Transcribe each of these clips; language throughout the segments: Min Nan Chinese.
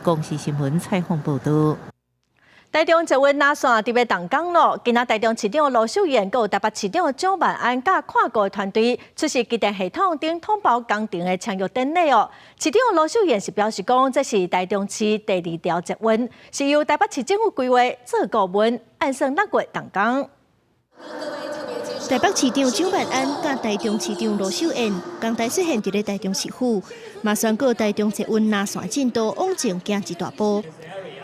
公視新聞採訪報導。台中捷運藍線佇欲動工囉，今仔台中市長盧秀燕，閣有台北市長蔣萬安佮跨國團隊出席機電系統頂統包工程的簽約典禮哦。市長盧秀燕是表示講，這是台中市第二條捷運，是由台北市政府規劃做顧問，按算6月動工。台北市長蔣萬安佮台中市長盧秀燕，仝台出現佇咧台中市府，嘛宣告台中捷運藍線進度往前行一大步。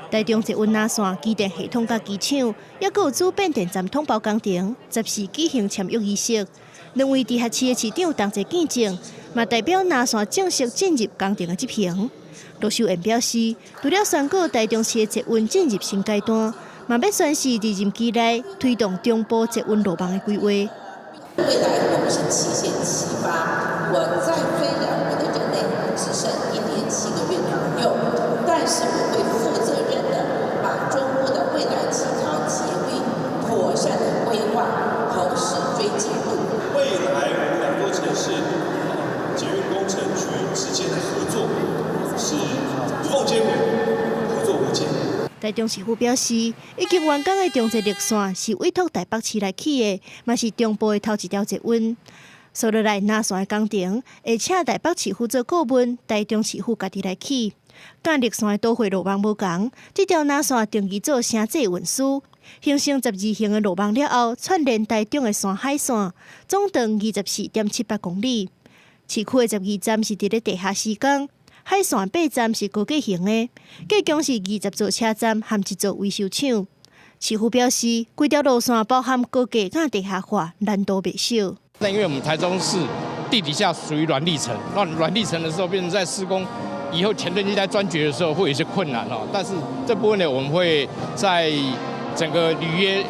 台中捷運藍線機電系統佮機廠，抑閣有主變電站統包工程，14舉行簽約儀式。兩位直轄市的市長同齊見證，嘛代表藍線正式進入工程的執行。盧秀燕表示，除了宣告台中市的捷運進入新階段，嘛欲宣示佇任期內推動中部捷運路網的規劃。未來我們是七線齊發，我在雖然我的任內只剩1年7個月左右，但是我會負責任的把中部的未來七條捷運妥善的規劃，同時追進度。未來我們兩座城市捷運工程局之間的合作是無縫接軌，合作無間。台中市府表示，已經完工的中捷綠線是委託台北市來起的，嘛是中部的頭一條捷運。紲落來藍線的工程，會請台北市府做顧問，台中市府家己來起。佮綠線的都會路網無仝，這條藍線定義做城際運輸，形成十字形的路網了後，串聯台中的山海線，總長24.78公里。市區的12站是佇咧地下施工。海線八站是高架型的，計共是20座車站和一座維修廠。市府表示，規條路線包含高架佮地下化，難度袂小。但因為我們台中市地底下屬於軟礫層，那軟礫層的時候，變成在施工以後前盾機在鑽掘的時候會有一些困難哦。但是這部分呢，我們會在整個履約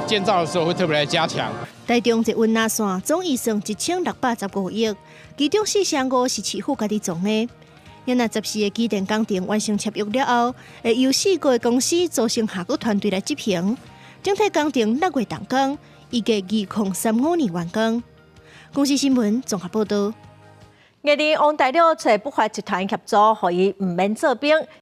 建造的時候會特別來加強。台中捷運藍線總預算1615億，其中4成5是市府家己摰的。若14個機電工程完成簽約了後，會由四個公司組成合作團隊來執行。整體工程6月動工，預計2035年完工。公視新聞綜合報導。藝人王大陸揣不法集團協助，予伊毋免做兵。